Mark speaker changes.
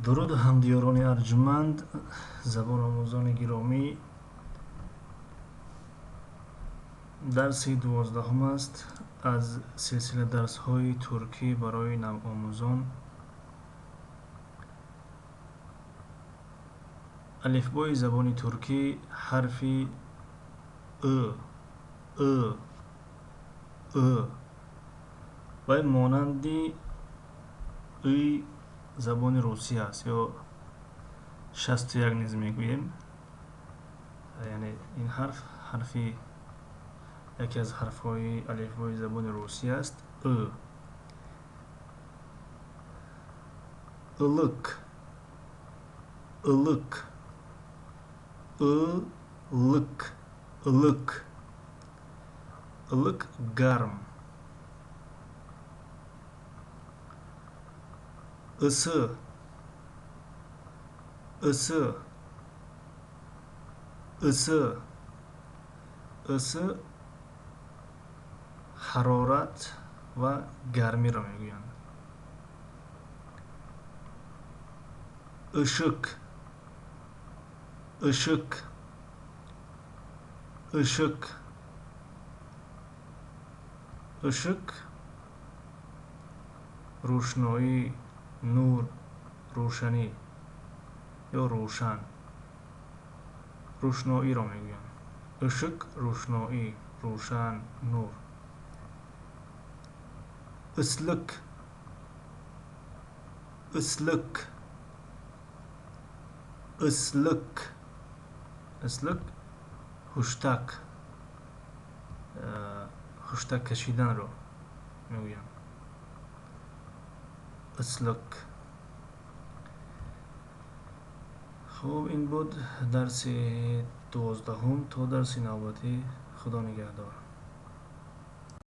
Speaker 1: Дуруд, ҳамдиёрони арҷманд, забономӯзони гиромӣ. Дарси 12-ум аст аз силсила дарсҳои туркӣ барои навомӯзон. Алифбои забони туркӣ ҳарфи ы, ы, ы ва монанди ы забони русӣ аст ё 61 низ мегӯем. Яъне ин ҳарф ҳарфи яке аз ҳарфҳои алифбои забони русӣ аст. Ы. Ылык, ылык, ылык, ылык, ылык гарм. Ысы, ысы, ысы, ысы ҳарорат ва гармиро мегӯянд. Ышык, ышык, ышык, ышык рӯшноӣ, нур, рӯшанӣ ё рӯшан, рӯшноиро мегӯянд. Ышык рӯшноӣ, рӯшан, нур. Ислык, ислык, ислык, ислык ҳуштак, ҳуштак кашиданро мегӯянд. Ислык. Хуб, ин буд дарси 12-ум. То дарси навбатӣ, Худо нигаҳдор.